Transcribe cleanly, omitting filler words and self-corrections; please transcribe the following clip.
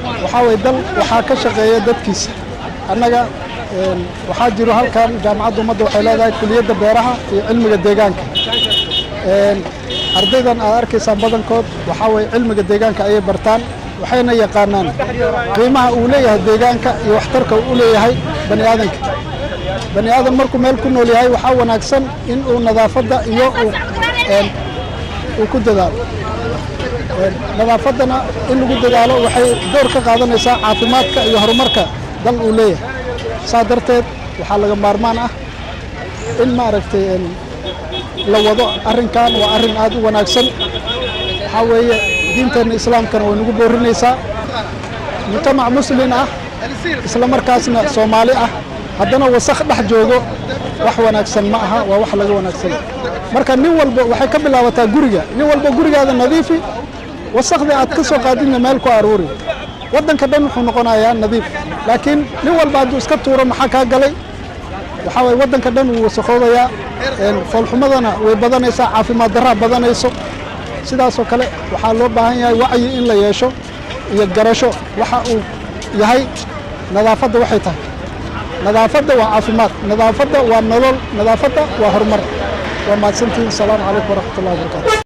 Waxaa waye, dal waxaa ka shaqeeya dadkiisa. Annaga waxaa jiro halkan Jaamacadda Ummadda waxay leedahay kuliyadda beeraha iyo cilmiga deegaanka. Ardaydan aad arkaysaan badankood waxaa waye cilmiga deegaanka ayay bartaan, waxayna yaqaanaan qiimaha uu leeyahay deegaanka iyo waxtarka uu u leeyahay bani aadanka. Bani aadan markuu meel ku nool yahay, waxaa wanaagsan in uu nadaafadda iyo uu ku dadaalo. Nadaafaddana in lagu dadaalo waxay door ka qaadanaysaa caafimaadka iyo horumarka dal uu leeyahay. Saa darteed waxaa laga maarmaan ah in, maaragtay, la wado arrinkan. Waa arrin aad u wanaagsan. Waxaa weeye, diinteenna Islaamkana way nagu boorinaysaa. Mujtamac Muslin ah, isla markaasna Soomaali ah, haddana wasakh dhex joogo, wax wanaagsan ma aha. Waa wax laga wanaagsan. Marka nin walba waxay ka bilaabataa guriga. Nin walba gurigaada nadiifi, wasakhdii aad ka soo qaadidna meel ku aruuri. Waddanka dhan wuxuu noqonayaa nadiif. Laakiin nin walba hadduu iska tuuro, maxaa kaa galay? Waxaa waye, waddanka dhan wuu wasakhoobayaa, foolxumadana way badanaysaa, caafimaad darraa badanayso. Sidaasoo kale waxaa loo baahan yahay wacyi in la yeesho iyo garasho waxa uu yahay nadaafadda. Waxay tahay, nadaafadda waa caafimaad, nadaafadda waa nolol, nadaafadda waa horumar. Waa mahadsantihiin. Asalaamu calaykum waraxmatullahi wabarakatu.